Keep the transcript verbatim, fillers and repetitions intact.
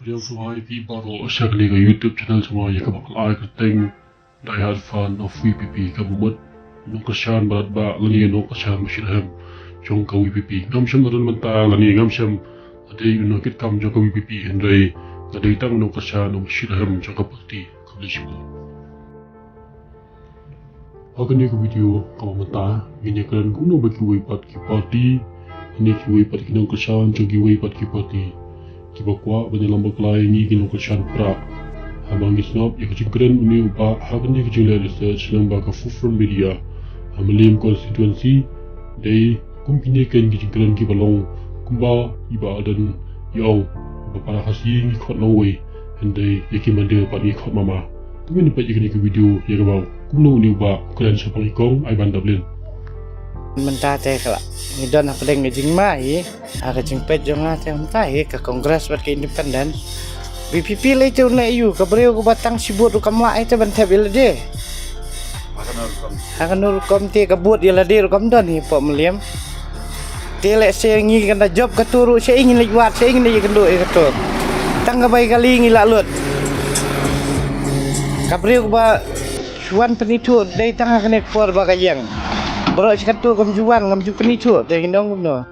Ïa sngewbha ïa phi baroh sha kane ka YouTube channel jong nga ïa kaba kyrteng Die Hard Fan of VPP, kaba mut nongkyrshan ba radbah lane nongkyrshan ba shitrhem jong ka VPP. Ngam shym la don mynta lane ngam shym la dei u nongkitkam jong ka VPP, hynrei nga dei tang u nongkyrshan ba shitrhem jong ka party. Khublei shibun. Ha kane ka video kaba mynta ngin ïakren kumno ba kiwei pat ki party, ne kiwei pat ki nongkyrshan jong kiwei pat ki party kiba kwah ban ïalam bakla ïa ngi ki nongkyrshan Prah. Haba ngi sngap ïa ka jingkren une u bah ha kane ka jingleh research lyngba ka Fourth Front Media ha Mylliem constituency, dei kum kine keiñ ki jingkren kiba long kumba i Bah Ardent i ong ba para Khasi ngi khot nongwei, hynrei ïa ki Mandar pat ngi khot mama. To ngin peit ïa kane ka video ïa kaba kumno une u bah u kren shaphang i Kong Aibandablin. Mynta te ka la ngi don hapdeng ka jingma hi, ha ka jingpeit jong nga te mynta hi ka Congress bad ka Independent. VPP lei te u ne ïu, ka briew kaba tang shi vote ruh kam lah ïa te ban thep ïa lade. Ha kano rukom te ka vote ïa lade ruh kam don hi hapoh Mylliem. Te lehse ngi kan da jop katu ruh, shaei ngin leit wad, shaei ngin leit ïakynduh ïa katu. Tang ka bai kali ngi la lut. Ka briew kaba shu wan pynithuh dei tang ha kane ka por ba ka ïeng. Baroh shi katu kam ju wan, kam ju pynithuh, te ngi ong kumno.